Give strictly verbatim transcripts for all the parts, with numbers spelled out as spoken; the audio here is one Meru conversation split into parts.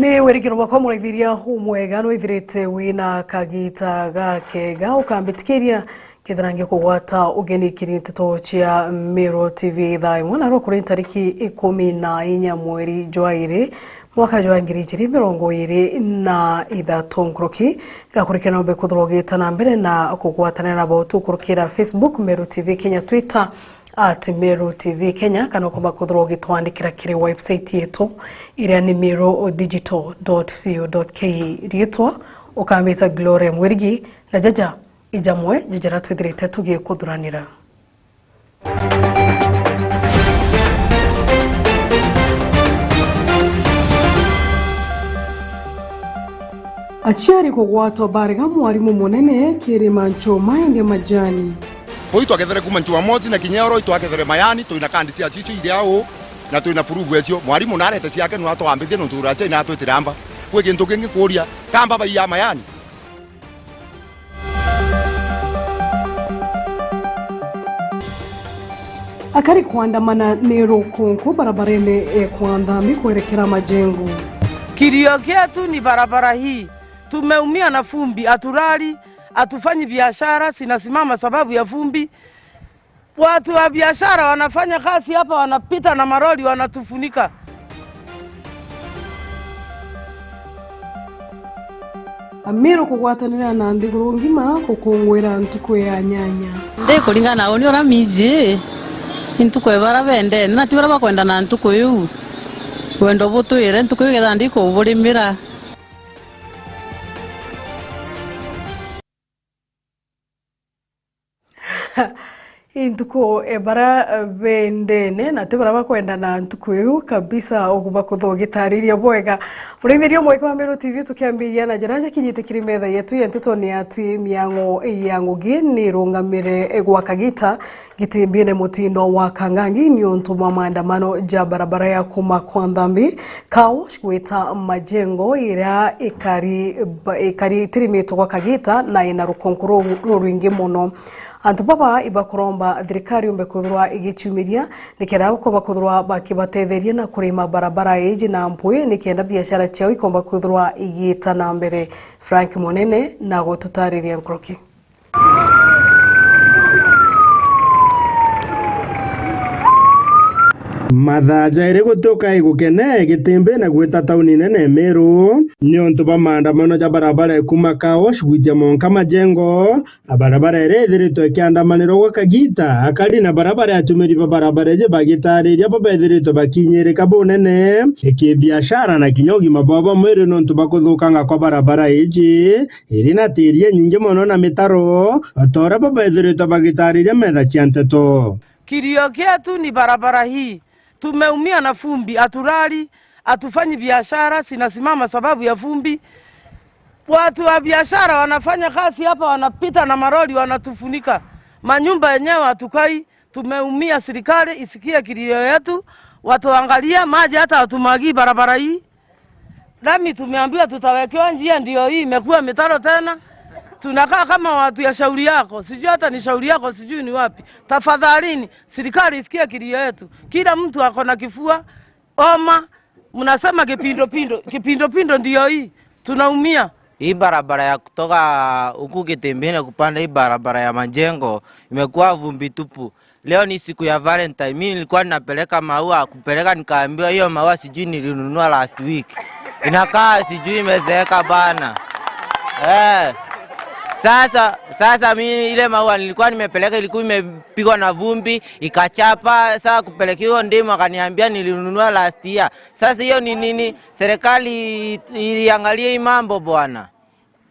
Ni wirigiro bwakwa muraithiria umwega nwithirite wina kagita gakega ukambitikiria kethira ngikugwata ugeni kiri nteto cia Meru T V thaa imwe na rukuri ntariki ikumi na inya mweri jwa iri mwaka jwa ngiri ijiri mirongo iri na ithatu nkuruki. Gakurikira nombe kuthurwa ugita na mbere na kugwatanira na botu kurukira Facebook Meru T V Kenya, Twitter at Meru T V Kenya, kana ukomba kuthirwa ugitwandikira kiri website yetu iria ni meru digital dot co dot ke. Riitwa ukambita Gloria Mwirigi, na jaja ijamwe jijara twithirite tugikuthuranira. Aciari kugwatwa barega mwarimu munene kirima Nchuma indi majani. Ui twakethere kuma Nchuma Moji na kinya oro itwakethere mayani, twina kandi cia cicio iria uu, na twina proof ecio. Mwarimu narete ciake nwa twambithie nontu uracia ina atwitire amba. Kwi kintu kingi kuuria, kamba baiya mayani? Akari kuandamana ni rukunku barabarene e kwa Nthambi kwerekera majengo. Kilio kietu ni barabara hii. Tumeumia na vumbi, hatulali, hatufanyi biashara, zinasimama sababu ya vumbi. Watu wa biashara wanafanya kazi hapa, wanapita na malori, wanatufunika. Amiru kugwatanira na nthiguru ngima gukungwira ntuku ya nyanya. Ndi kuringana na uni uria miji, ni ntuku ya bara bendene, na ti uria bakwenda na ntuku iu. Wendo butwire, ntuku iu getha ndi kuburimira. I ntuku, eh, bara, eh, bendene, na ti bara bakwenda na ntuku iu kabisa, uguba kutho gitariria bwega. Muraithiria mweke wa Meru T V, tukiambiria na jara jakinyite kiri metha yetu ya nteto ni ati miango ya ngugi ni irungamire, eh, gwa kagita gitimbine mutindo wa Kangangi niuntu bwa maandamano ja barabara ya kuma kwa Nthambi Car wash gwita majengo iria ikari, ba-, ikari itirimitwe gwa kagita na ina rukunku ru-, rurwingi mono. Antu baba ibakuromba thirikari yumbe kwithirwa igichiumiria nikenda gukomba kwithirwa bakibatetheria na kurima barabara iji na mpwi nikenda biashara ciao ikomba kwithirwa igiita na mbere. Frank Munene na gututariria nkuruki. Mathaa jairi gutuka igukene gitimbi na gwita tauni nene Meru, niuntu bwa maandamano ja barabara ya kuma Car wash gwitia monka majengo, na barabara iria ithiritwe ikiandamanirwa gwa kagita. Akari na barabara, atumiri ba barabara iji bagitariria bo bethiritwe bakinyirika bunene, ikibiashara na kinya ugima bwao bwa mwiri niuntu bwa kuthukanga kwa barabara iji. Iri na tiri inyingi mono na mitaro, o ta uria bo bethiritwe bagitariria metha cia nteto. Kilio kietu ni barabara hii. Tumeumia na vumbi, hatulali, hatufanyi biashara, zinasimama sababu ya vumbi. Watu wa biashara wanafanya kazi hapa, wanapita na malori, wanatufunika. Manyumba yenyewe hatukai, tumeumia. Serikali isikie kilio yetu, watuangalie, maji hata hatumwagii barabara hii. Lami tumeambiwa tutawekewa njia, ndio hii imekuwa mitaro tena. Tunakaa kama watu ya shauri yako, sijui hata ni shauri yako, sijui ni wapi. Tafadhalini, serikali isikie kilio yetu. Kila mtu ako na kifua, homa, mnasema kipindupindu. Kipindupindu ndio hii, tunaumia. Hii barabara ya kutoka huku Kitembeni kupanda hii barabara ya majengo imekuwa vumbi tupu. Leo ni siku ya Valentine. Mimi nilikuwa ninapeleka maua, kupeleka nikaambiwa hiyo maua sijui nilinunua last week. Inakaa sijui imezeeka bana. Eh. Sasa, sasa mimi ile maua nilikuwa nimepeleka ilikuwa imepigwa na vumbi, ikachapa. Sasa kupeleka hiyo ndimu akaniambia nilinunua last year. Sasa hiyo ni nini? Serikali i-, iangalie hii mambo bwana.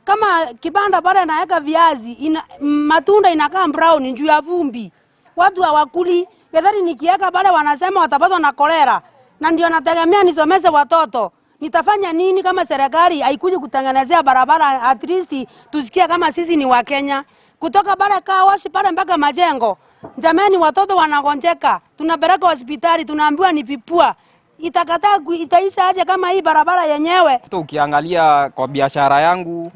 Kama kibanda pale naeka viazi, ina-, matunda inakaa brown juu ya vumbi. Watu hawakuli. Githeri nikieka pale wanasema watapatwa na kolera. Na ndio nategemea nisomeshe watoto. Nitafanya nini kama serikali haikuji kutengenezea barabara, at least tusikie kama sisi ni wa Kenya? Kutoka pale car wash pale mpaka majengo. Jameni, watoto wanagonjeka. Tunapeleka hospitali, tunaambiwa ni vipua. Itakataa ku-, itaisha aje kama hii barabara yenyewe? Hata ukiangalia kwa biashara yangu,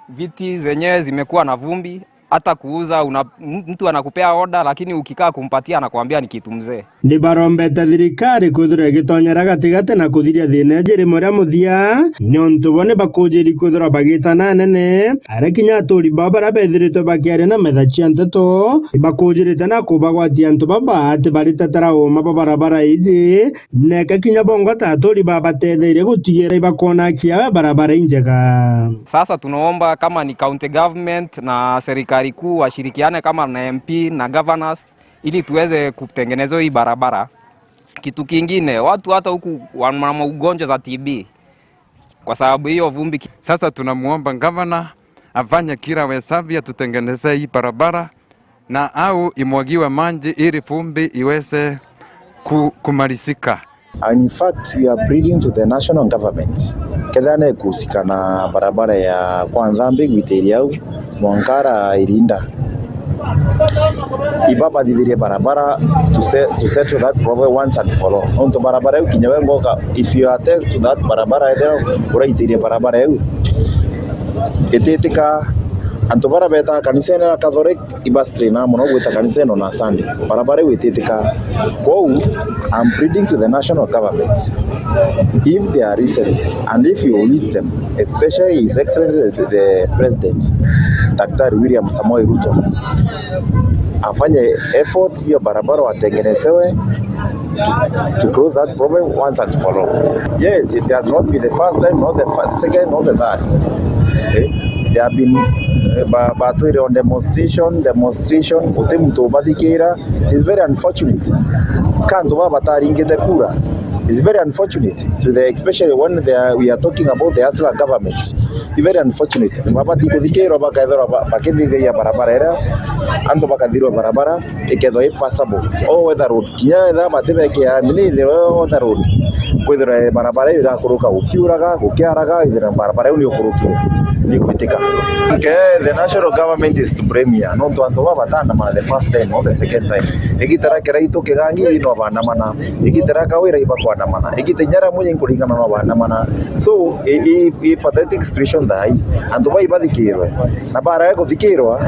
viti zenyewe zimekuwa na vumbi. Hata kuuza una, m-, mtu anakupea order, lakini ukikaa kumpatia anakuambia ni kitu mzee. Ni barombete thirikari kwithirwa igitonyera gatigati na kuthiria thina iji rimwe ria muthia, niuntu bo ni bakujiri kwithirwa bagitana anene, aria kinya aturi bao baria bethiritwe bakiaria na metha cia nteto, ibakujirite na kubagwatia antu baba ati baritetera uuma bwa barabara iji, neka kinya bongo ta aturi babatetheire gutigira ibakona kiawe barabara injega. Sasa tunaomba kama ni county government na serikali kuu washirikiane kama na M P na governors ili tuweze kutengenezwa hii barabara. Kitu kingine, watu hata huku wana maugonjwa za T B kwa sababu hiyo vumbi. Sasa tunamuomba gavana afanye kila wezavyo atutengenezee hii barabara na au imwagiwe maji ili vumbi iweze ku-, kumalizika. And in fact, we are pleading to the national government. Kethira nekuhusika na barabara ya kwa Nthambi gwitiria au, Mwankara Irinda. Iba bathithirie barabara to se-, to settle that problem once and for all. Nontu barabara iu kinya we ngoka, if you attest to that barabara, ethira uraitirie barabara iu, ititika antu bara betaga kanisene ya Catholic, iba strain mono gwita kanisa ino na Sunday. Barabara iu ititika. Kwou, I'm pleading to the national government, if they are listening, and if you lead them, especially His Excellency the, the President, Daktari William Samoei Ruto, afanye effort hiyo barabara watengenezewe to, to close that problem once and for all. Yes, it has not been the first time, not the fir-, second, not the third. Okay? They have been, eh, ba-, batwire on demonstration, demonstration, guti muntu ubathikira. It is very unfortunate. Ka antu baba bataringite kura. It's very unfortunate to the, especially when they are, we are talking about the Hustler government. It's very unfortunate. Babati kuthikirwa bakethirwa ba-, bakithithia barabara iria antu bakathirwa barabara ikethwa i passable. All weather road. Kinya etha batibekea mini the all weather road. Kwithirwa barabara iyo igakuruka gukiuraga, gukiaraga, ithira barabara iyo ni ukuruki ni gwitika. Okay, the national government is to blame here. Nontu antu baba batandamana the first time, not the second time. Igita ria Kiraitu Kigangi no bandamana. Igita ria Kawira ibakwandamana. Igita inya ria Mwinyi nkuringana no bandamana. So, i, i, i pathetic situation thaa ii. Antu bai bathikirwe. Na barega kuthikirwa,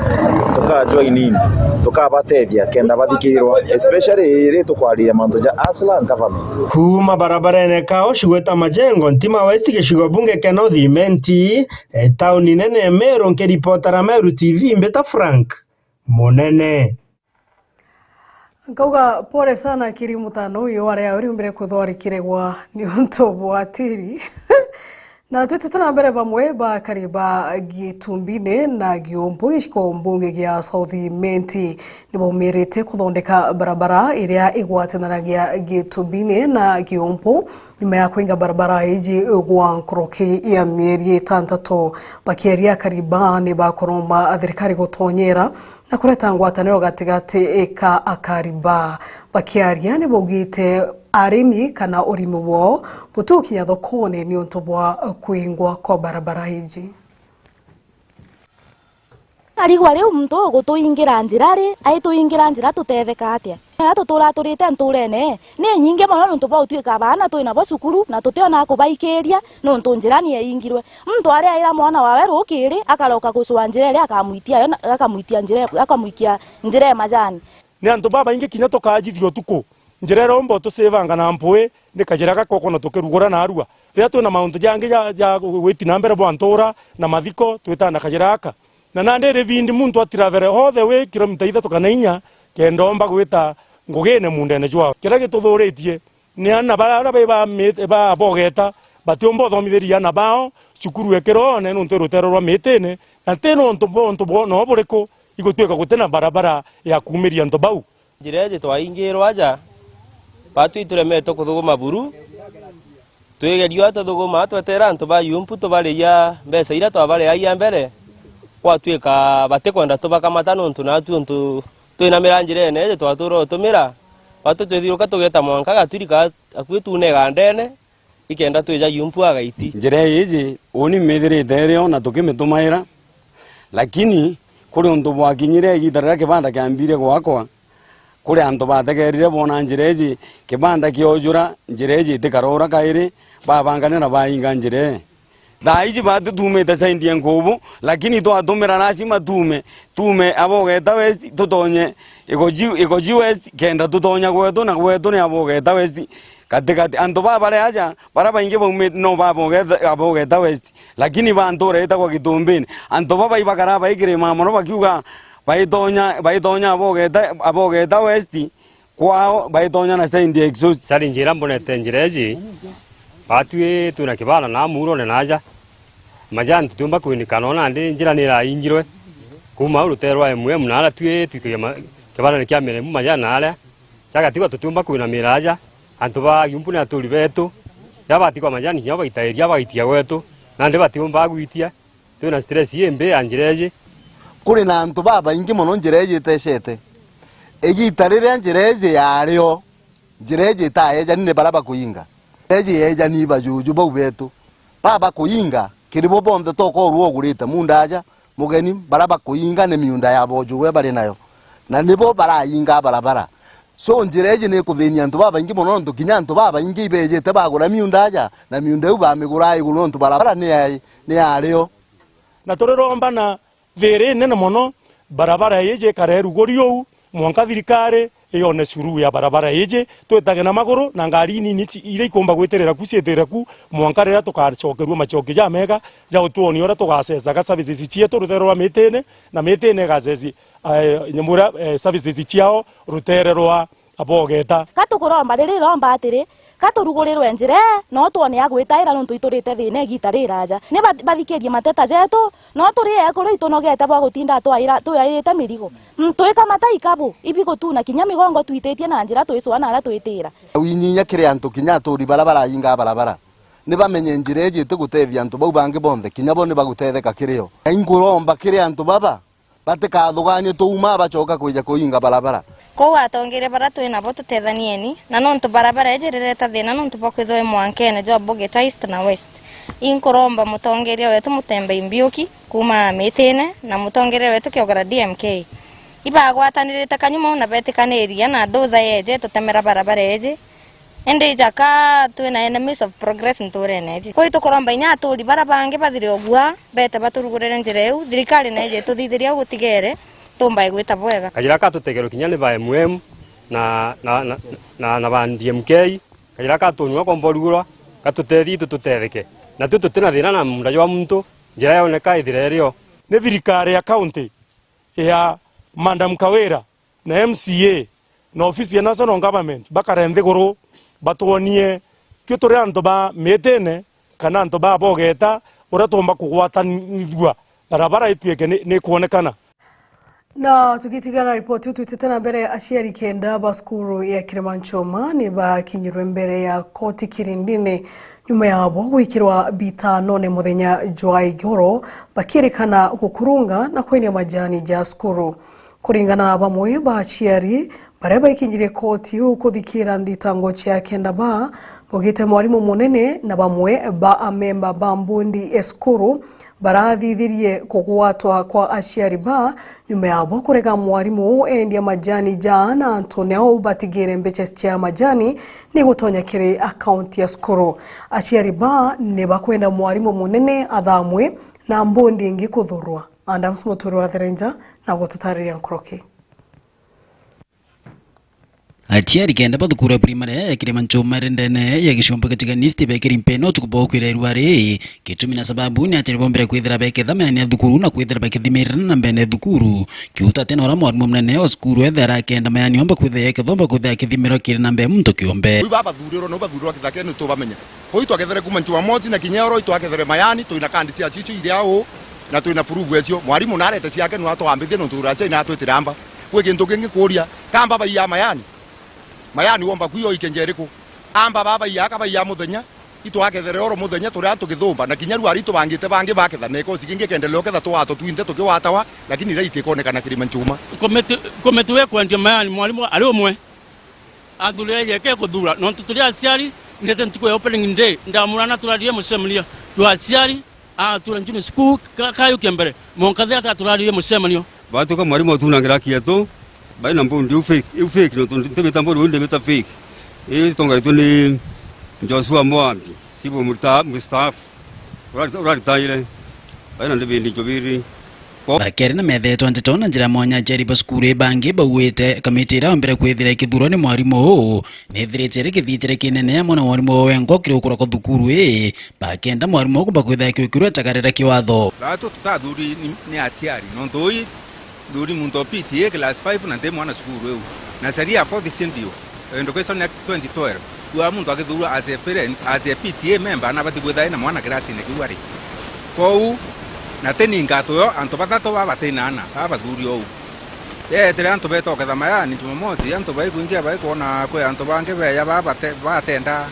tuka join in, tukabatethia kenda bathikirwa, especially iri tukwariria mantu ja Hustler and government. Kuuma barabarene Kaoshi gwita Majengo, Ntima West, gicigo bunge kia North Imenti, e, tauni nene Meru, nkiripotera Meru T V, mbita Frank Munene. Nkauga pole sana kiri mutano uyu aria uriumbire kwithwa arikiregwa ni untu bwa tiri. Na twitite na mbere, bamwe bakari ba Gitumbine na Giumbu, gicigo mbunge gia South Imenti, nibaumirite kuthondeka barabara iria igwatananagia Gitumbine na Giumbu, nyuma ya kwinga barabara iji gwa nkuruki ya mieri itantatu. Bakiaria, akari ba nibakuromba thirikari gutonyera na kureta ngwataniro gatigati ka akari ba. Bakiaria, nibaugite arimi kana urimi bwao butigukinya thokone niuntu bwa kwingwa kwa barabara iji. Arigwa riu muntu ugutuingira njira ri? Aituingira njira tutetheka atia? Aria tuturaga turite nturene ni inyingi mono niuntu bwa gutuika baana twi nabo cukuru na tutiona kubaikiria niuntu njira ni yaingirwe. Muntu aria aira mwana wawe rukiri, akaroka gucua njira iria akamwitia yo na, akamwitia njira, akamwikia njira ya majani. Ni antu babaingi kinya tukaajithia utuku, njira iria umba utucivanga na mpui ni kajira gaka ukona tukirugura narua. Riria twina mauntu jangi ja, ja gwiti na mbere bwa ntura na mathiko, twitaga na kajira gaka. Na nandi iri bindi muntu atiravere all the way kilomita ithatu kana inya, kenda omba gwita ngugine mundene jwao. Kiria gituthuritie ni ana baria, aria bai ba mi-, ba bogeta, batiumba uthomithiria ana bao cukuru e kiroone niuntu i ruteere rwa mitine, na ti niuntu bwa untu bwo no buriku igutwika guti na barabara ya kuumiria antu bau. Njira iji twaingirwa aja, batwi turemete kuthuguma buru, twigerio a tuthuguma tweteera antu ba yumpu tubariia mbeca iria twabariagia mbere, gwatwika batikwenda tubakamata niuntu naatu untu twinamira njirene iji twatuura utumira, batwi twithiuruka tugeeta mwanka gatwiri ka akui tuune igandene, ikenda twija yumpu agaiti. Njira iiji uuni imithirite irio na tukimitumaira, lakini kuri untu bwakinyire igiita riria kibanda kiambirie gwakwa, kuri antu bategerire boona njira iiji, kibanda kiojura, njira iiji itikarora kairi, babanganira bainga njira ii. Thaa iji batu tumite side ya Nkubu, lakini twatumira lazima tume, tume Abogeta West, tutonye Igoji, Igoji West, kenda tutonya gwetu, na gwetu ni Abogeta West. Katikati, antu baa bari aja, baria baingi baumite no ba Abogeta, Abogeta West, lakini ba ntura itagwa Gitumbini. Antu baba ibakara baikirima mono bakiuga baitonya, baitonya Abogeta, Abogeta West, kwao baitonya na side ya exhaust. Challenge iria mbonete njira iji, batwi twina kibara na murone na aja. Majani tutiumba kwinika, no nandi njira ni iraingirwe. Kuma au rutere rwa M M na aria twi twikagia ma-, kibarani kia Miremu majani na aria. Jagatigwa tutiumba kwinamira aja. Antu ba Giumbu ni aturi betu. Riria batigwa majani kinya baitairia bagaitia gwetu. Nandi batiumba gwitia. Twina stress imbi ya njira iji. Kuri na antu babaingi mono njira iji itecete. Igita riria njira iji yari o, njira iji itayejani ni baria bakuinga. Njira iji yejani bajuju bau betu. Baba bakuinga, kiri bo bonthe tokorwa ugurite munda aja, mugeni, baria bakuinga ni miunda ya bojuwe bari nayo. Na nibo barainga barabara. So, njira iji ni ikuthinia antu babaingi mono, nontu kinya antu babaingi ibejite bagura miunda aja, na miunda iu bamigura iguru, nontu barabara ni ya, ni yari o. Na turiromba na thiri inene mono, barabara iji ikare iruguri uu, mwanka thirikari iyone suluhu ya barabara iji, twitage na maguru, na ngari inini ci-, iria ikumba gwitirira ku ciitirire ku, mwanka riria tugacokerua macokio jamega ja gutwonia uria tugacecaga services cietu rutere rwa Mitini, na Mitini igaceci, eh, nyamura, eh, services ciao rutere rwa Abogeta. Ka tukuromba riri, romba atiri, ka turugurirwe njira ii, no twone ya gwitaira, nontu iturite thina igita riraja. Ni ba-, bathikirie mateta jetu, no turi ekuru itunogete bwa gutinda twaira-, twairite mirigo. Mm, twikamata ikabu, ibigutuna kinya migongo twititie na njira twicua na aria twitira. Winyinya kiri antu kinya aturi baria barainga barabara, ni bamenye njira iji itigutethia antu bau bangi bonthe, kinya bo ni bagutetheka kiri o. Na inkuromba kiri antu baba, batikathuganie tuuma bacoka kwija kuinga barabara. Kou atongeria baria twi nabo tutethanieni, na nontu barabara iji rireta thina nontu bwa kwithwa i mwankene jwa Bogeta East na West. Inkuromba mutongeria wetu Mutembeii Mbiuki kuuma Mitine na mutongeria wetu Kiogora D M K ibagwatanirite kanyuma uu na betikaniria na dozer yeje itutemera barabara iji. Indi ija ka twina enemies of progress nturene iji. Kwi tukuromba inya aturi bara bangi bathire ugua, bete baturugurire njira iu, thirikari na ije ituthithiria au gutigere, tumbae gwita bwega. Kajira ka tutegerwe kinya ni ba M M na, na, na, na, na ba D M K, kajira ka tunyua komba urugurwa, ka tutethie itu tutetheke. Na twi tutina thina na munda jwa muntu, njira yoneka ithire irio. Ni thirikari ya county ya Madam Kawira na M C A na ofisi ya National Government bakare nthiguru batwonie twi turi antu ba Mitine kana antu ba Bogeta uria tuumba kugwatanithua barabara itwike ni, ni kwonekana. Na tugitigana na ripoti iu, twitite na mbere, aciari kenda ba cukuru ya Kirimanchoma ni bakinyirwe mbere ya koti kirindine nyuma yabo gwikirwa bitanone muthenya jwa igoro, bakirikana gukurunga na kwenia majani ja cukuru. Kuringana na bamwe ba aciari baria baikinyirie koti iu kuthikira nthitango cia kenda ba, baugite mwarimu munene na bamwe ba amemba ba mbondi ya cukuru barathithirie kugwatwa kwa aciari ba nyuma yabo kurega mwarimu uu endia majani ja aana antu nio batigire mbeca cia majani ni gutonya kiri akaunti ya cukuru. Aciari ba ni bakwenda mwarimu munene athamwe na mbondi ingi kuthurwa. Adams Muturi wa Therenja na gututariria nkuruki. Aciari kenda ba thukuru ya primary ya Kirimanchoma iri ndene ya Gicumba Gatiganist bekiri mpene utuku bwa ukwira irua ri. Gitumi na sababu ni aciari bombire kwithira beketha mayani ya thukuru na kwithira bakithimirira na mbene thukuru. Kiuta tena uria mwarimu munene wa cukuru ethera akenda mayani omba kwithira yekethomba kwithira akithimirwa kiri na mbee muntu kiumbe. Ui babathurirwa nau bathurirwa kithakene tubamenya. Ui twakethere kuma Jumamosi na kinya oro itwakethere mayani, twina kandi cia cicio iria uu, na twina proof ecio. Mwarimu narete ciake nwa twambithie nontu uracia ina atwitire amba. Kwi kintu kingi kuria, kamba baiya mayani? Mayani womba kwio ikenja iriku? Amba baba iaka baiya muthenya, itwakethere oro muthenya turia tugithumba, na kinya riu ari tubangite bangi baketha, na ikosi kingi kendelea uketha twato twinthe tukiwatawa, lakini rate ikonekana Kirimanchoma. Komiti, komiti we kwendia mayani, mwarimu ari umwe. Athurire yeke kuthura, nontu turi aciari, ndete ntuku ya opening day, ndamurana turarire mucemanio jwa aciari, atura Junior School, ka-, kayukia mbere, mwanka thia ata turarire mucemanio. Batuka mwarimu atunangira kietu, bai na mbundi iu fake, iu fake, nontu ntimita mbundi iu ndimita fake. Ii itongoretwe ni Joshua Mwambi, cibũ murita-, mustaafu. Urari-, uraritaire. Baina ndibindi njubiri. Bakeri na methetwa nteto na njira mwanya aciari ba cukuru ibangi bauite kamiti iria ombere kwithira ikithurwa ni mwarimu uu nithirite iri kithiitire kinene amwe na mwarimu uu wengwa kiri ukura kwa thukuru ii, bakenda mwarimu uu kumba kwithira akiukirwa atagarira kiwatho. Batu tutathuri ni, ni aciari, nontu ui thuri muntu o P T A class five na nti mwana cukuru iu. Na sheria ya fourth schedule, Education Act twenty twelve, kuuga muntu akithuurwa as a parent, as a P T A member, na abati kwithira ena mwana kirasine kiu ari. Kwou, na ti ni ngato yo, antu bathatu baba batina ana, baba bathuuri ou. Yeetire antu beeta uketha mayani Jumamosi, antu baikwingia baikwona kwi antu bangi beeja baba bate-, batenda.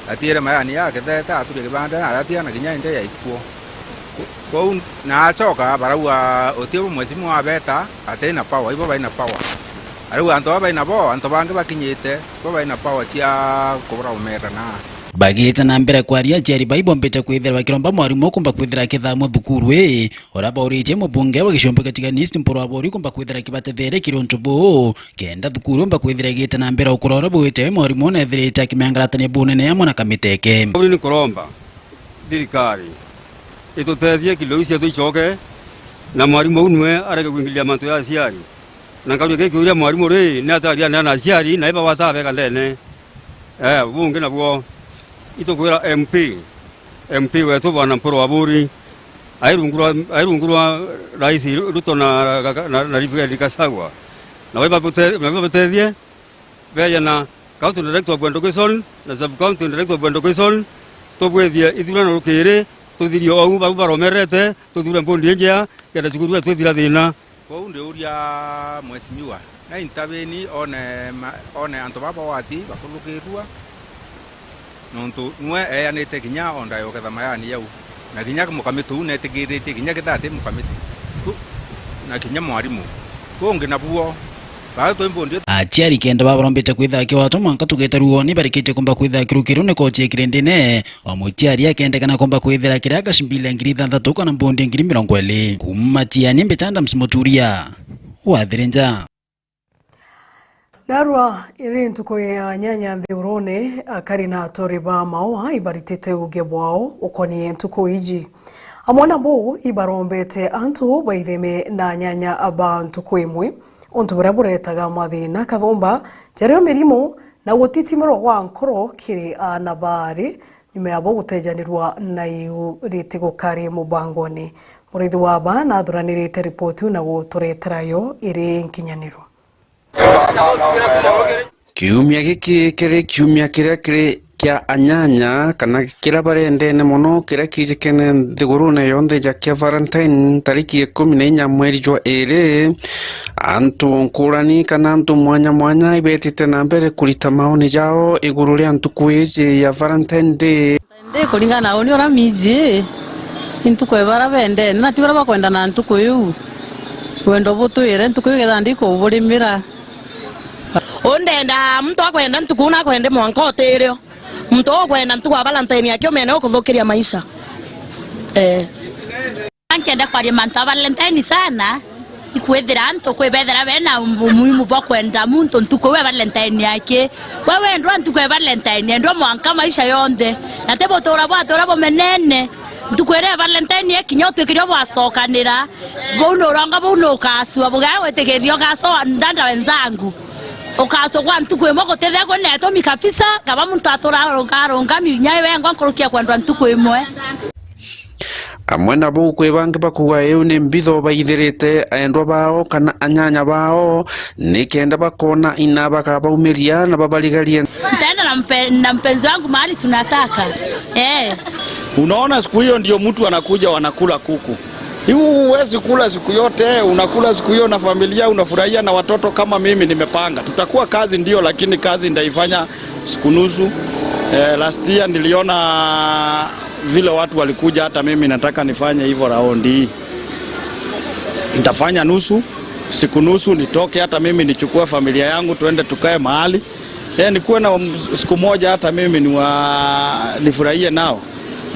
Atiire mayani yakethete, aturie kibanda, na atia na kinya inde yaikuo. Kwou na acoka barauga, uti bu mheshimiwa abeta, ati na power, ibo bai na power. Arauga antu baba bai na bo, antu bangi bakinyite, bo bai na power cia kubura umerana. Bagiite na mbere kwaria, aciari bai bombite kwithira bakiromba mwarimu ukumba kwithira akithamwa thukuru ii, uria bauritie mubunge wa gicumbi kia Tigania East Mpuru Aburi kumba kwithira akibatetheria kiri untu buu, kenda thukuru umba kwithira igiite na mbere ukura uria bwite mwarimu nethirite akimengaratania bunene amwe na kamiteke. Aburi ni kuromba thirikari itutethie kilo icio tuicoke, na mwarimu uu niwe arege kwingiliria mantu ya aciari. Na nkaruria giki uria mwarimu ri, ni atarianira na aciari, na iba watabeka ndene. Eh, bungi nabuo, itukwira M P, M P wetu bwana Mpuru Aburi, airungurwa, airungurwa Rais Ruto na, na, na Rigathi Gachagua. Na iba bute-, na iba butethie, beja na County Director of Education na Sub County Director of Education, tubwithie ithurano rukiri, tuthirie ou bau baromerete, tuthure mbundi injea, kenda cukuru yetu ithira thina. Kwou ndiuria mheshimiwa, na intabini one ma-, one antu baba wati bakurukirua, nontu nwe eanite kinya o nda yoketha mayani yau. Na kinya mukamiti uu netikiritie kinya kethira ati mukamiti. Ku-, na kinya mwarimu. Kungi nabuo, bau twi mbundi. Aciari kenda babarombite kwithira kiwatwa mwanka tugite ruoni barikitie kumba kwithira kirukiro ni koti ya kirindine. O muciari akendekana kumba kwithira kiria akashimbile ngiri ithanthatu kana mbundi ngiri mirongo iri. Kuma Tiani, Mbita Adams Muturia, wa Thirinja. Narua iri ntuku ya nyanya nthigurune, akari na aturi ba maua ibaritite uuge bwao ukoniye ntuku iji. Amwe na buu ibarombete antu baitheme na nyanya ba ntuku imwe, untu buria buretaga mathina kathumba, jario mirimu na gutitimirwa gwa nkoro kiri aana baari, nyuma yabo gutejanirwa na iu ritigukari mubangone. Murithi wa ba nathuranirite ripoti iu na guturetera yo iri nkinyaniru. Kiumia giki kiri kiumia kiria kiri kia anyanya, kana kiria barendene mono, kiria kijikene nthigurune yonthe ja kia Valentine, tariki ikumi na inya mweri jwa iri. Antu nkurani kana antu mwanya mwanya ibetite na mbere kurita maoni jao iguru ria ntuku iji ya Valentine Day. Ndi kuringana na uni uria miji, ni ntuku ya bara bendene, na ti uria bakwendana ntuku iu. Wendo butwire ntuku iu, ketha ndikuburimira. Undenda muntu akwenda ntuku na akwende mwanka utirio. Muntu ukwenda ntuku ya Valentine yake umene ukuthukiria maisha. Eh. Nkienda kwaria mantu a Valentine sana, ikwithira antu kwibethira bena umuhimu bwa kwenda muntu ntuku iu ya Valentine yake. We wendwa ntuku ya Valentine, endwa mwanka maisha yonthe. Na ti butura bwatura bumenene. Ntuku iria ya Valentine ikinya utwikire bwacokanira. Buu ni uronga, buu ni ukacua, bugea gwitikiria ugacoa ndanda wenzangu. Ukacua gwa ntuku imwe gutithia kwina itumi kabisa, kaba muntu atura arunga, arungami inya iwengwa nkuruki ya kwendwa ntuku imwe. Amwe na buu, kwi bangi bakuuga iu ni mbitho baithirite aendwa bao kana anyanya bao, nikenda bakona ina bakabaumiria na babarigarie. Nitaenda na mpe-, na mpenzi wangu mahali tunataka. Eh. Unaona, siku hiyo ndio mtu anakuja, wanakula kuku. Hiu huwezi kula siku yote, unakula siku hiyo na familia, unafurahia na watoto kama mimi nimepanga. Tutakuwa kazi ndio, lakini kazi ndaifanya siku nusu. Eh, last year niliona vile watu walikuja, hata mimi nataka nifanye hivyo raundi hii. Nitafanya nusu, siku nusu nitoke, hata mimi nichukue familia yangu, tuende tukae mahali. Eh, nikuwe na m-, siku moja hata mimi niwa-, nifurahie nao.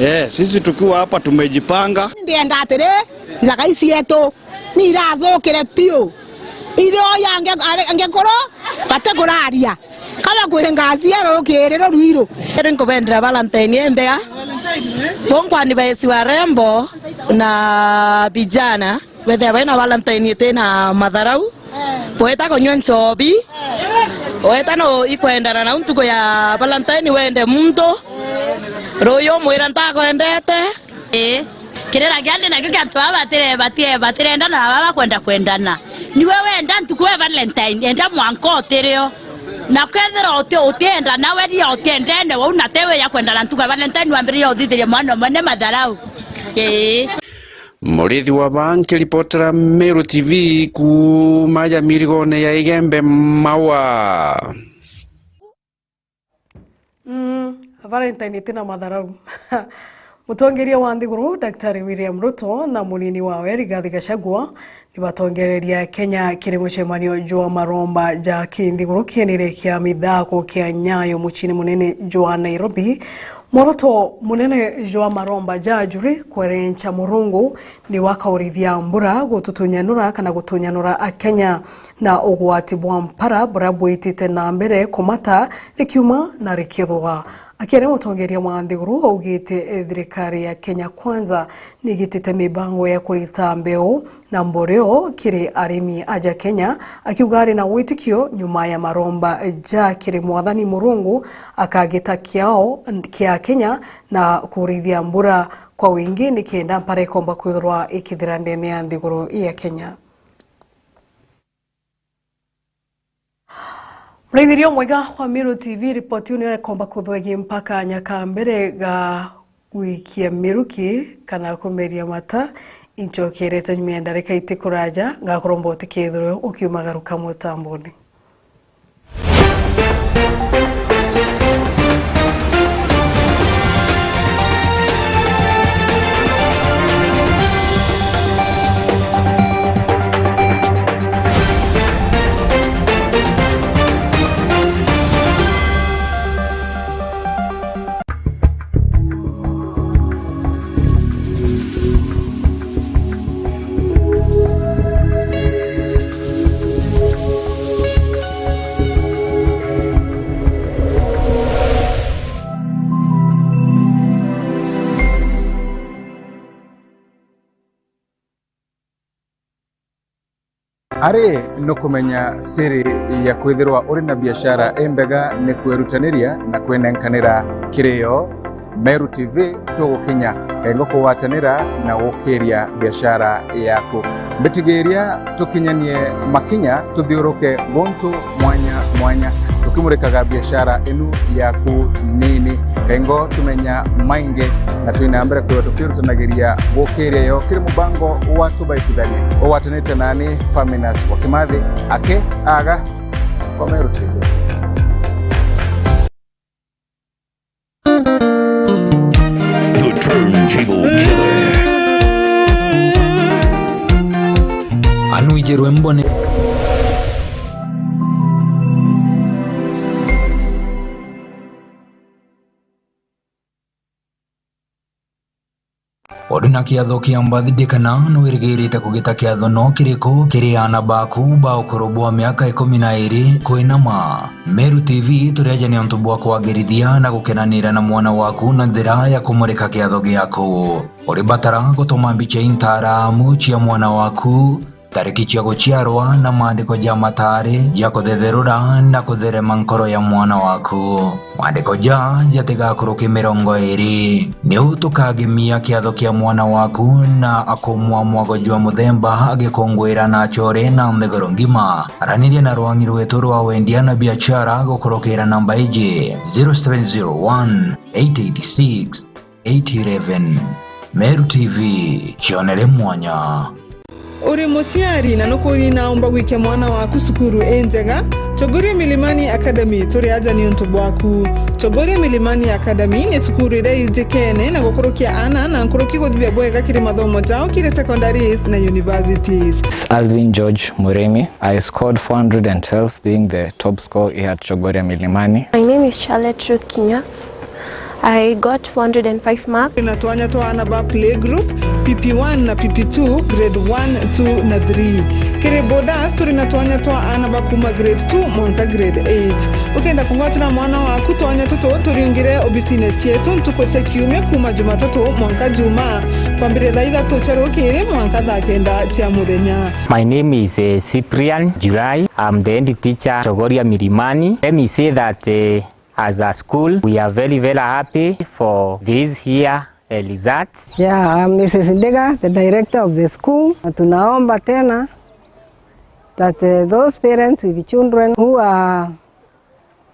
Eh, sisi tukiwa hapa tumejipanga. Ndienda atiri, njaga ici yetu ni irathukire piu. Irio yange, are-, angikuru batikuraria. Kaba kwinga aciaro rukiri ruriru. Iri nkubendera Valentine imbega. Bonkwa ni baesi warembo na vijana, bethia baina Valentine iti na matharau. Bweta kunywa nchobi. Weta no ikwendana na ntuku ya Valentine wende muntu. Ruyu umwira ntakwendete. Ii. Kirira kia ndi nakio kia antu aba batire-, batie-, batirendana na baba bakwenda kwendana. Niwe wenda ntuku ya Valentine, enda mwanka utirio. Na kethira uti-, utienda nawe ria utiendene wau na tewe ya kwenda na ntuku ya Valentine wambiriria uthithiria mwana umwe ni matharau. Ii. Murithi wa Baa nkiripotera Meru T V kuuma ja mirigone ya Igembe Maua. Mm, Valentine itina matharau. Mutongeria wa nthiguru, Daktari William Ruto, na munini wawe, Rigathi Gachagua, nibatongereria Kenya kiri mucemanio jwa maromba ja kinthiguru kienire kia mithako kia Nyayo muciini munene jwa Nairobi. Mworoto munene jwa maromba ja juri kwerencha Murungu ni wa kaurithia mbura gututunyanura kana gutunyanura Akenya na ugwati bwa mpara buria bwitite na mbere kumata rikiuma na rikithwa. Akiaria mutongeria wa nthiguru augite, eh, thirikari ya Kenya Kwanza nigitite mibango ya kurita mbeu na mboreo kiri arimi aja Kenya, akiuga ari na witikio nyuma ya maromba ja kiri Mwathani Murungu akagita kiao kia Kenya na kurithia mbura kwa wingi nikenda mpara ikomba kwithirwa ikithira ndene ya nthiguru ya Kenya. Muraithiria umwega wa Meru T V, ripoti iu niyo ikomba kuthwegia mpaka nyakambere ga gwikia miruki kana kumeria mata. Inchokerete nyuma ya ndarika iti kuraja, ngakoromba utikethirwe ukiumagaruka mutamboni. Ari nukumenya siri ya kwithirwa uri na biashara imbega ni kwirutaniria na kwinenkanira kirio. Meru T V tugukinya kengo kugwatanira na gukiria biashara yaku. Mbitigiria tukinyanie makinya tuthiuruke guntu mwanya mwanya, tukimurikaga biashara inu yaku nini. Kengo tumenya maingi na twina mbere kwithirwa tukirutanagiria gukiria yo kiri mubango wa Tubaitithanie ugwatanite nani Faminas wa Kimathi aki aga kwa Meru T V. The Turntable Killer. Anu ije rwembone. Uri na kiatho kia birthday kana nwirigirite kugita kiatho no kiriku kiri aana baku ba ukuru bwa miaka ikumi na iri kwinama? Meru T V turi aja ni untu bwa kwagirithia na gukenanira na mwana waku na njira ya kumurika kiatho giaku. Uri batara gutuma mbicha intaramu cia mwana waku, tariki cia guciarwa na maandiko ja matari ja kuthetherura na kutherema nkoro ya mwana waku. Maandiko ja jatigakuruke mirongo iri. Niu tukagemia kiatho kia mwana waku na akumwa mwago jwa muthemba agikunguira na achore na nthiguru ngima. Araniria na rwangi rwetu rwa wendia na biashara gukurukira namba iji, zero seven zero one, eight eight six, eight eleven. Meru T V, cionere mwanya. Uri muciari na nukuri naumba gwikia mwana waku cukuru injega? Chogoria Milimani Academy turi aja ni untu bwaku. Chogoria Milimani Academy ni cukuru iria ijikene na gukurukia aana na nkuruki guthithia bwega kiri mathomo jao kiri secondaries na universities. Alvin George Murimi. I scored four hundred and twelve, being the top score here at Chogoria Milimani. My name is Charlotte Ruth Kinya. I got four hundred and five marks. Turi na twanya twa aana ba playgroup, P P one na P P two, grade one, two na three. Kiri boarders, turi na twanya twa aana ba kuuma grade two mwanka grade eight. Ukenda kungwatira mwana waku twanya tutu, turiungire obisine cietu ntuku cia kiumia kuuma Jumatatu mwanka Jumaa, kwambiria thaa ithatu cia rukiri mwanka thaa kenda cia muthenya. My name is, eh, Cyprian Jurai. I'm the head teacher, Chogoria Milimani. Let me say that, eh, as a school, we are very, very happy for this year, eh, results. Yeah, I'm Missus Ndega, the director of the school. Na tunaomba tena that, eh, those parents with children who are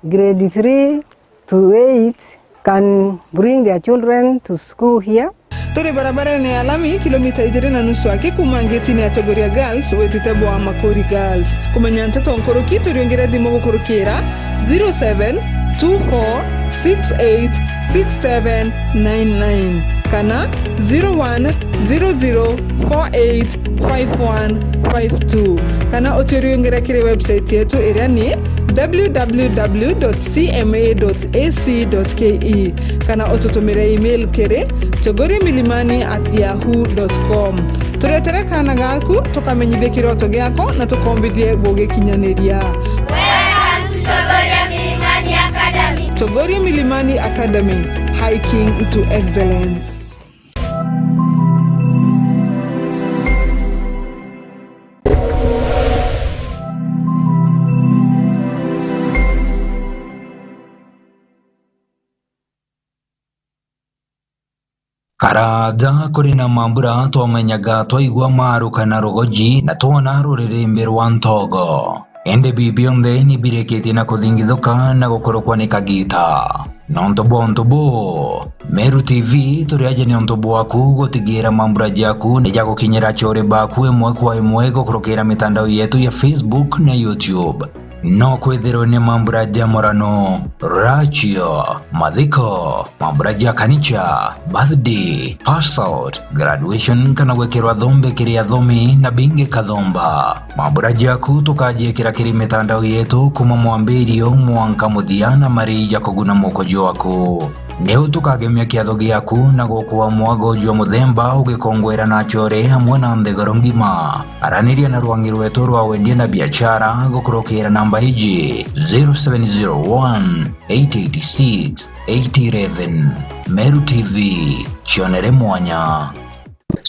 grade three to eight can bring their children to school here. Turi barabarene ya lami, kilomita ijiri na nusu aki kuuma ngetine ya Chogoria Girls witite bwa Makuri Girls. Kumenya nteto nkuruki, turiungire thimu gukurukira zero seven two four six eight six seven nine nine kana zero one zero zero four eight five one five two, kana uturiungire kiri website yetu iria ni w w w dot c m a dot a c dot k e, kana ututumire email kiri chogoria milimani at yahoo dot com. Turetere kaana gaku, tukamenyithie kiroto giako na tukombithie gugikinyaniria. Welcome to Chogoria Milimani Academy. Chogoria Milimani Academy, hiking to excellence. Karaja kuri na mambura twamenyaga twaigua maruka na rugoji na twona ruririmbi rwa ntogo. Indi bibi bionthe ni birikitie na kuthingithuka na gukurukwa ni kagita. Nontu bwa untu buu, Meru T V turi aja ni untu bwaku gutigira mambura jaku ni jagukinyira achore baku imwe kwa imwe gukurukira mitandao yetu ya Facebook na YouTube. No kwithirwe ni mambura ja murano, rachio, mathiko, mambura ja kanicha, birthday, pass out, graduation kana gwikirwa thombe kiri athomi na bingi kathomba. Mambura jaku tukajiikira kiri mitandao yetu kuma mwambirio mwanka muthia na mari ja kuguna muko jwaku. Niu tukagemia kiatho giaku na gukua mwago jwa muthemba ugikongwera na achore amwe na nthiguru ngima. Araniria na rwangi rwetu rwa wendia na biashara gukurukira namba iji, zero seven zero one, eight eight six, eight eleven. Meru T V, cionere mwanya.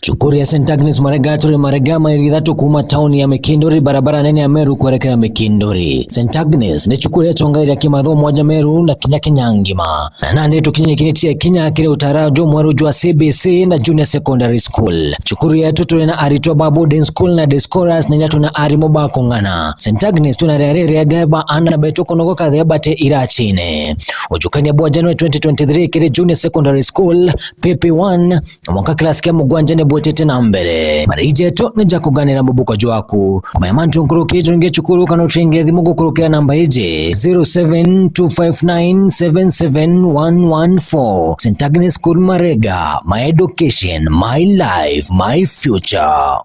Cukuru ya Saint Agnes Marega turi Marega, mairi ithatu kuma tauni ya Mikinduri, barabara nene ya Meru kwerekera Mikinduri. Saint Agnes ni cukuru ya chongaira kimathomo aja Meru na kinya Kenya ngima. Na nandi tukinyikiritie kinya kiri utara jwa mweru jwa C B C na Junior Secondary School. Cukuru yetu turi na aritwa ba boarding school na day scholars na inya turi na arimu ba kung'ana. Saint Agnes tuna riari riega ba ana betu kunogoka thea bate irachine. Ujukania bwa January twenty twenty-three kiri Junior Secondary School, P P one, mwanka class kia mugwanja ni bwitite na mbere. Mariji jetu ni ja kuganira mubuko jwaku. Kumenya mantu nkuruki, turinge cukuru kana uturinge thimu gukurukira namba iji, zero seven two five nine seven seven one one four. Saint Agnes School Marega, my education, my life, my future.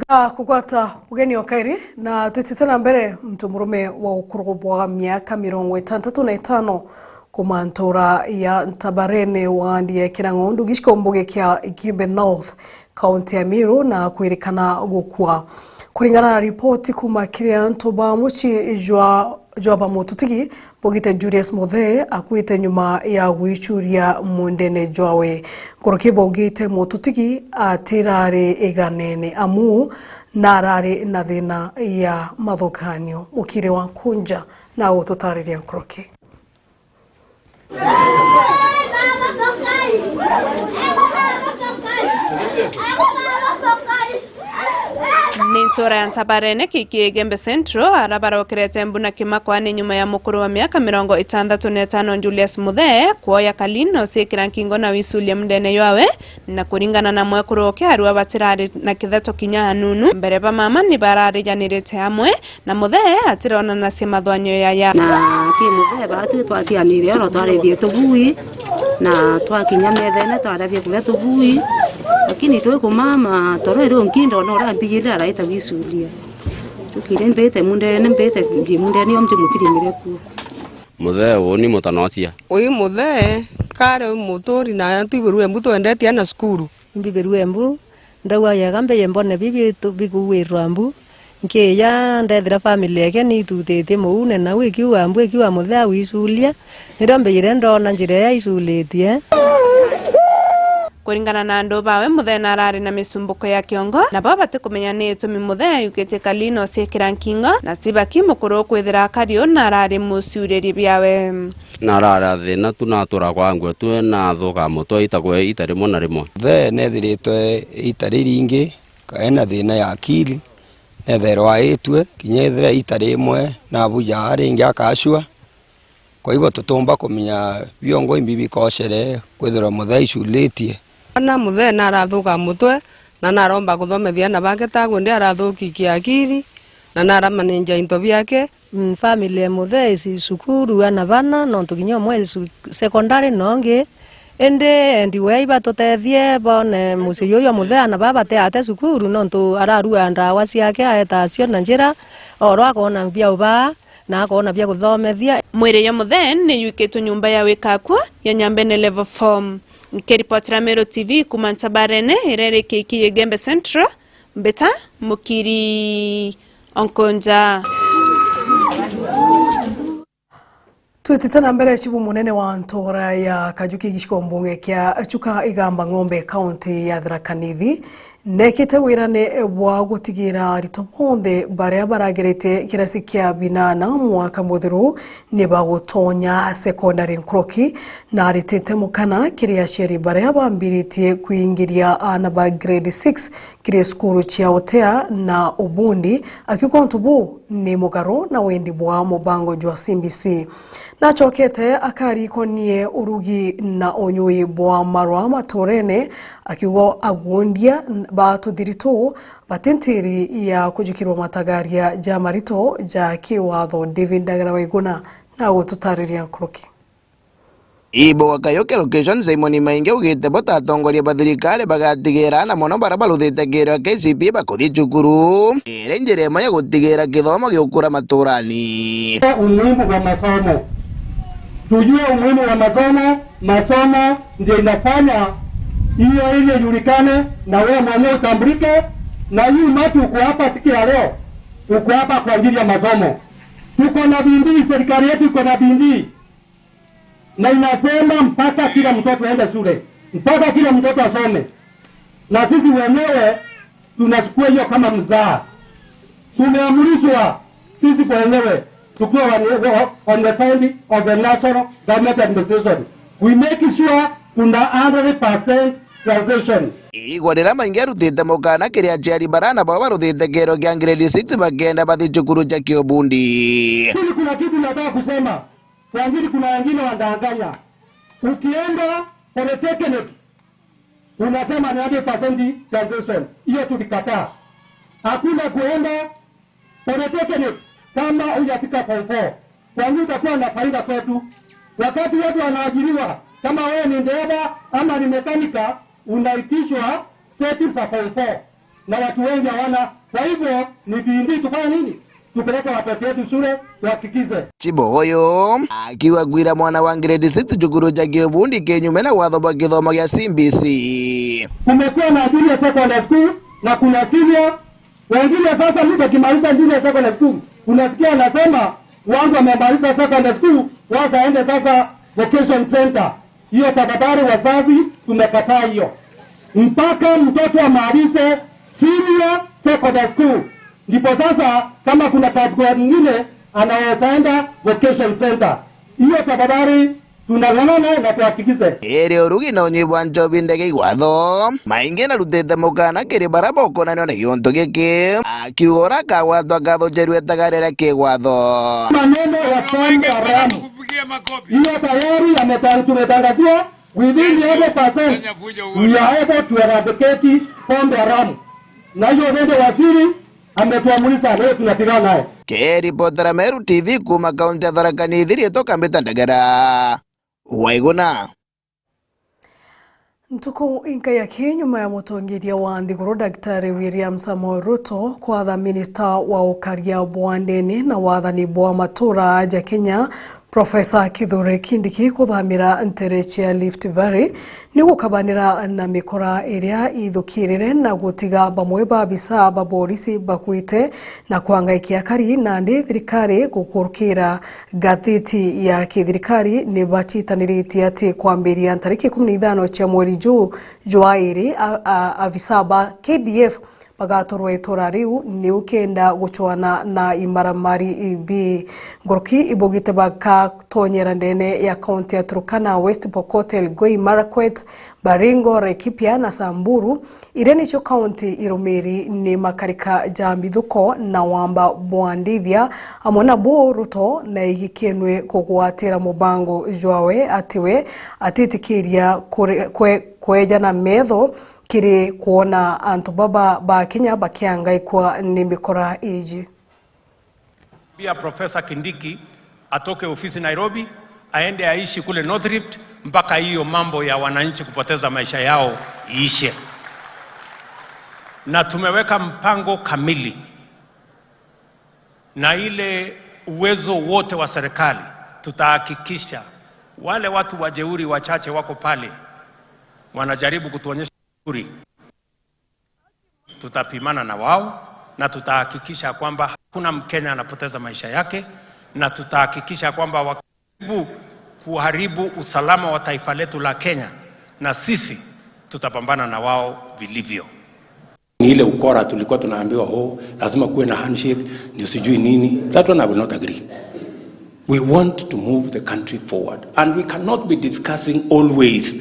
Ga kugwata ugeni o kairi, na twitite na mbere, muntu murume wa ukuru bwa miaka mirongo itantatu na itano kuma ntura ya Ntabarene, wandi ya Kinang'ondu, gicigo mbuge kia Igimbe North, kaunti ya Meru, na kwirikana gukua. Kuringana na ripoti kuma kiri antu ba mucii jwa, jwa ba mututigi, baugite Julius Muthee akuite nyuma ya gwichuria mwendene jwawe. Nkuruki baugite mututigi atirari iganene amu narari na thina ya mathuganio. Mukiri wa Nkunja na gututariria nkuruki. Ni ntura ya Ntabarene kiki Igembe Central, ara barokerete mbu na kimakwani nyuma ya mukuru wa miaka mirongo itantatu na itano Julius Muthee kwoya kalino ciikira nkingo na wisulia mundene ywawe, na kuringana na mwekuru ukiarua batirari na kitheto kinya hanunu. Mbere ba mama ni bararijanirite amwe, na Muthee atironanacia mathwanyo yaya. Na ki Muthee batwi twatianire oro twarithie tubui, na twakinya methene twaria biakuria tubui, lakini twi kumama toro irio nkindo na uria mbigire araita gwisuria. Tukire mbite mundene, mbite mbi mundene yo mti mutirimire kuo. Muthee uu ni mutanocia. Ui Muthee kare ui muturi na twibirue mbu twendetie na cukuru. Mbibirue mbu, ndauga yega mbeye mbone bibi tu-, bikuuirwa mbu. Nkija ndethira family yake ni itutitie muune, nau ikiuga mbu, ikiuga Muthee awiculia, nirio mbijire ndona njira iria iculitie. Kuringana na andu bawe, Muthee narari na misumbuko ya kiongo, nabo batikumenya ni itumi Muthee ayukitie kalino ciikira nkingo, na Sibaki mukuru kwithira akari u narari muciuriri biawe. Narara thina tu, natura kwa ngwe tu, nathuka mutwe ita kwe ita rimwe na rimwe. Thee nethiritwe ita riringi, kaena thina ya akili, netherwa aitue, kinya ethira ita rimwe nabuja ringi akacua. Kwa hivyo tutumba kumenya biongo imbi bikocere kwithirwa Muthee aicuritie. Ana Muthee narathuka mutwe, na naromba kuthomethia ana bake tagundi arathuki kiakili, na naramanenja into biake. Mm, family ya Muthee isi cukuru ana bana, nontu kinya umwe isi secondary nongi. Indi endi we ibatutethie bone mucii uyu wa Muthee ana baa batiate cukuru, nontu ararua ndawa ciake aeta cio na njira, oro akona bia ubaa, na akona bia kuthomethia. Mwiri ya Muthee ni yukitwe nyumba ya wikakua ya Nyambene Level four. Nkiripotera Meru T V kuma Ntabarene, iria iri Kiki Igembe Central, Mbita Mukiri Onkonja. Twitite na mbere, chibu munene wa ntora ya Kajuki gicigo mbunge kia Chuka Igamba Ng'ombe, kaunti ya Tharaka Nithi, nekite wirane bwa gutigira aritwa bonthe baria baragerete kirasi kia binana mwaka muthiru ni bagutonya sekondari nkuruki, na aritite mukana kiri aciari baria bambiritie kwingiria aana ba grade six kiri cukuru cia Otea na Ubundi, akiuga untu buu ni mugaru na wendi bwa mubango jwa C B C. Nachokete akarikonie urugi na unyui bwa marwa maturene, akiuga agundia ba tuthiri tuu bati ntiri ya kujukirwa matagaria ja marito ja kiwatho. David Ndagara Waiguna na gututariria nkuruki. Ibo wa Kayuki Location, Simon Maingi augite bo ta atongoria ba thirikari bagatigira na mono baria baruthite kiiro K C P E bakuthi cukuru, iri njira imwe ya gutigira kithomo giukura maturani. Umuhimu wa masomo. Tujue umuhimu wa masomo. Masomo ndio inafanya hiyo ili ijulikane na wewe mwenyewe utambulike. Na hii umati uko hapa siku ya leo, uko hapa kwa ajili ya masomo. Tuko na bidii, serikali yetu iko na bidii. Na inasema mpaka kila mtoto aende shule, mpaka kila mtoto asome. Na sisi wenyewe tunachukua hiyo kama mzaa. Tumeamrishwa sisi wenyewe tukiwa on, on the side of the national government administration, we make sure kuna hundred percent transition. Igwa riria Maingi arutite mukana kiri aciari barana bao baruthite kiero kia grade six bakenda bathi cukuru cia kiubundi. Lakini kuna kitu nataka kusema. Wengine, kuna wengine wadanganya. Ukienda polytechnic, unasema ni hundred percent transition. Hiyo tulikataa. Hakuna kuenda polytechnic kama hujafika form four. Kwa hiyo utakuwa na faida kwetu. Wakati watu wanaajiriwa, kama wewe ni dereva ama ni mekanika, unaitishwa seti za form four. Na watu wengi hawana. Kwa hivyo, ni bidii tufanye nini? Tupeleke watoto wetu shule, tuhakikishe. Chibo uyu akiuga kwira mwana wa grade six cukuru cha kiubundi kinyume na watho bwa kithomo gia C B C. Kumekuwa na junior secondary school na kuna senior. Wengine sasa mtu akimaliza junior secondary school, unasikia anasema, "Wangu amemaliza secondary school, wacha aende sasa vocation center." Hiyo tafadhali, wazazi, tumekataa hiyo. Mpaka mtoto amalize senior secondary school, ndipo sasa kama kuna category nyingine anaweza enda vocation center. Hiyo tafadhali, Tunang'ang'ana na tuhakikishe. Iri urugi na unyui bwa njobi ndege igwatho, maingi narutite mukana kiri baria bokonanio na giuntu giki, akiuga uria akagwatwa ngatho njeru etagari aria kigwatho. Maneno ya pombe haramu. Hiyo tayari ametan-, tumetangazia within the hundred percent. We are able to eradicate pombe haramu. Na hiyo ndio waziri ametuamulisha, leo tunapigana naye. Kiripotera Meru T V kuuma kaunti ya Tharaka Nithi, riitwa Kambita Ndagara. Waiguna. Ntuku inkai aki nyuma ya mutongeria wa nthiguru Daktari William Samoei Ruto kwatha minista wa ukaria bwa ndene na wathani bwa matura ja Kenya, Profesa Kithure Kindiki kuthamira ntere cia Rift Valley ni gukabanira na mikora iria ithukirire na gutiga bamwe ba abisaa ba borisi bakuite na kwangaikia akari, nandi thirikari gukurukira ngathiti ya kithirikari ni bacitaniritie ati kwambiria ntariki ikumi na ithano cia mweri juu jwa iri, a, a, abisaa ba K D F bagatorwa itura riu ni ukenda gucwana na imaramari ibi. Nguruki ibugite bakatonyera ndene ya kaunti ya Turkana, West Pokot, Elgeyo Marakwet, Baringo, Laikipia na Samburu, iria nicio kaunti irumiri ni makarika ja mbithuko na wamba bwa ndithia. Amwe nabo Ruto na igikenwe kugwatira mubango jwawe ati we atitikiria kure-, kwe-, kwejana metho kiri kwona antu baba ba Kenya bakiangaikwa ni mikora iji. Pia Profesa Kindiki atoke ofisi Nairobi, aende aishi kule North Rift mpaka hiyo mambo ya wananchi kupoteza maisha yao iishe. Na tumeweka mpango kamili na ile uwezo wote wa serikali, tutahakikisha wale watu wajeuri wachache wako pale wanajaribu kutuonyesha kiburi, tutapimana na wao na tutahakikisha kwamba hakuna Mkenya anapoteza maisha yake, na tutahakikisha kwamba wakijaribu kuharibu usalama wa taifa letu la Kenya, na sisi tutapambana na wao vilivyo. Ni ile ukora tulikuwa tunaambiwa, "Oh, lazima kuwe na handshake, ndio sijui nini." That one I will not agree. We want to move the country forward and we cannot be discussing always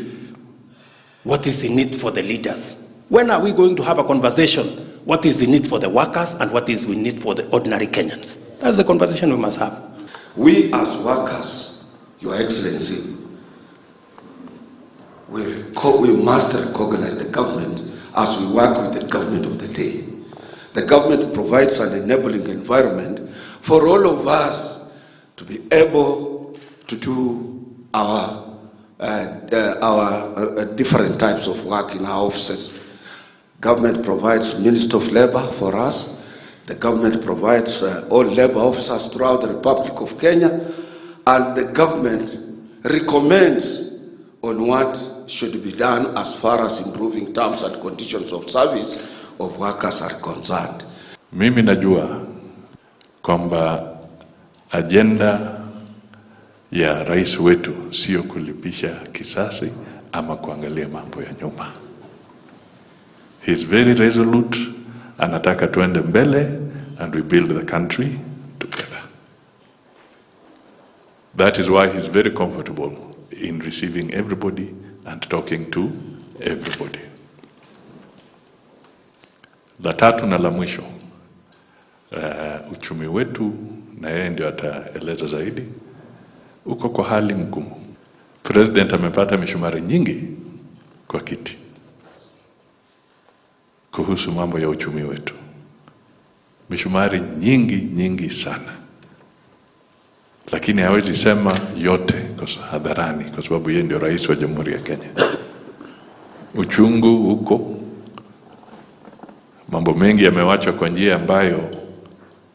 what is in it for the leaders. When are we going to have a conversation? What is in it for the workers and what is in it for the ordinary Kenyans? That's the conversation we must have. We as workers, Your Excellency, we reco-, we must recognize the government as we work with the government of the day. The government provides an enabling environment for all of us to be able to do our, uh, uh, our, uh, different types of work in our offices. Government provides Minister of Labour for us. The government provides, uh, all labour officers throughout the Republic of Kenya, and the government recommends on what should be done as far as improving terms and conditions of service of workers are concerned. Mimi najua kwamba ajenda ya rais wetu sio kulipisha kisasi ama kuangalia mambo ya nyuma. He is very resolute, anataka tuende mbele and we build the country together. That is why he is very comfortable in receiving everybody and talking to everybody. La tatu na la mwisho, eh, uchumi wetu, na yeye ndio ataeleza zaidi, uko kwa hali ngumu. President amepata mishumari nyingi kwa kiti kuhusu mambo ya uchumi wetu. Mishumari nyingi, nyingi sana. Lakini hawezi sema yote kwa sa-, hadharani, kwa sababu yeye ndio rais wa Jamhuri ya Kenya. Uchungu uko, mambo mengi yamewachwa kwa njia ambayo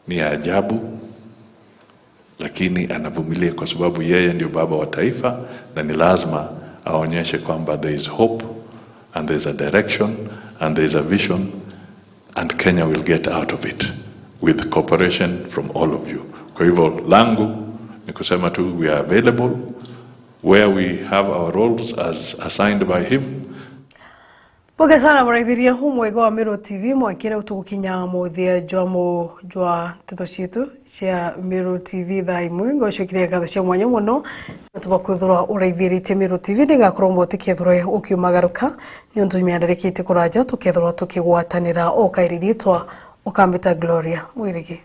ni ya ajabu, lakini anavumilia kwa sababu yeye ndio baba wa taifa, na ni lazima aonyeshe kwamba there is hope and there is a direction and there is a vision. And Kenya will get out of it with cooperation from all of you. Kwa hivyo langu ni kusema tu, we are available where we have our roles as assigned by him. Mboge sana muraithiria umwega wa Meru T V, mwakire utugukinya muthia jwa mu jwa nteto cietu cia Meru T V thaa imwe. Ngocokeria ngatho cia mwanya muno nontu bwa kwithirwa uraithiritie Meru T V. Ndigakorwo mbo utikethirwe ukiumagaruka, niuntu miandarikite kuraja tukethirwa tukigwatanira. Ukairi ritwa ukambita Gloria Mwirigi.